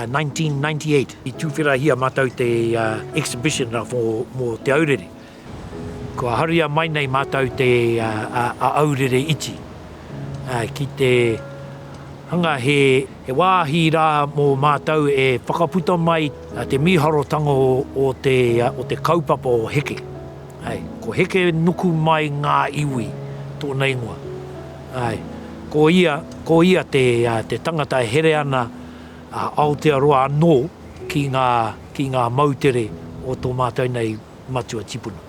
1998 i tuwherahia mātou te exhibition ra mō Te Aurere. Kua haria mai nei mātou te a Aurere iti ki te hanga he wāhi rā mō mātou e whakaputa mai te mīharotanga o te kaupapa o Heke. Ko Heke nuku mai ngā iwi tōna ingoa. Ko ia, ko ia te tangata e here ana a Aotearoa anō ki ngā, ki ngā moutere o tō mātou nei matua tipuna.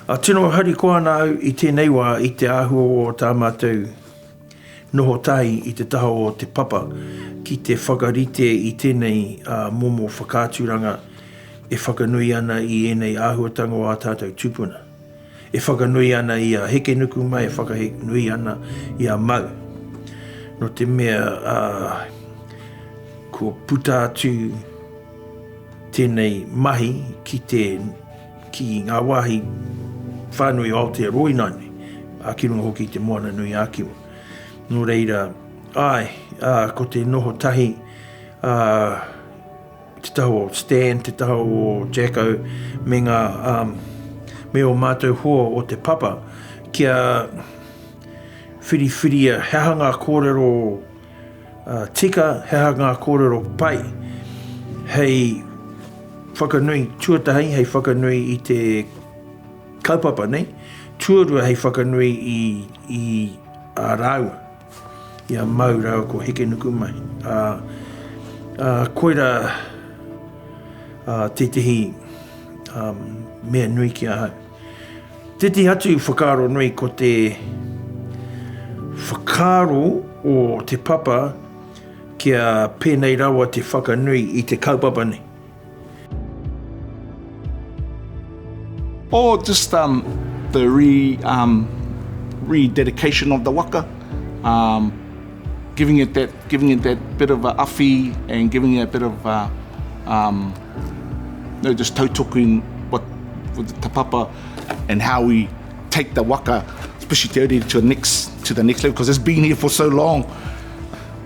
A tino harikoa ana au i tēnei wā i te āhua o tā mātou noho tahi i te taha o te papa ki te whakarite i tēnei momo whakaaturanga e whakanui ana i ēnei āhuatanga o ā tātou tūpuna. E whakanui ana i a Hekenukumai, e whakanui ana i a Mau. Nō te mea, kua puta atu tēnei mahi ki te, ki ngā wāhi whānui o Aotearoa ināianei, ā, ki runga hoki i te Moana nui a Kiwa. Nō reira, āe, ā, ko te noho tahi, ā, te taha o Stan, te taha o Jacko, me ngā, um, me ō mātou hoa o te papa, kia whiriwhiria he aha ngā kōrero tika, he aha ngā kōrero pai hei whakanui tuatahi, hei whakanui i te kaupapa nei, tuarua hei whakanui i, i a rāua, i a Mau rāua ko Hekenukumai. Ā, ā, koirā ā, tētehi um, mea nui ki ahau. Tētehi atu whakaaro nui ko te whakaaro o te papa kia pēnei rawa te whakanui i te kaupapa nei. Oh, just um, the re, um, rededication of the waka, um, giving it that, giving it that bit of a awhi and giving it a bit of a, um, no, just tautoku what with the papa and how we take the waka, especially Te Aurere, to the next, to the next level, because it's been here for so long.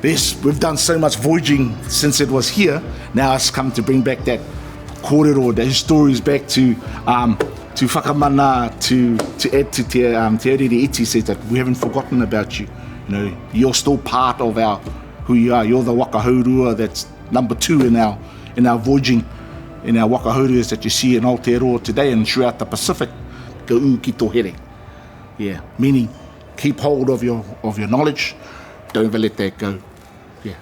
This, we've done so much voyaging since it was here. Now it's come to bring back that kōrero, those stories back to, um, to whakamana, to, to add to Te, um, Te Aurere Iti says that we haven't forgotten about you. You know, you're still part of our, who you are. You're the waka hourua that's number two in our, in our voyaging, in our waka houruas that you see in Aotearoa today and throughout the Pacific. Ka ū ki tō here. Yeah, meaning keep hold of your, of your knowledge, don't ever let that go. Yeah.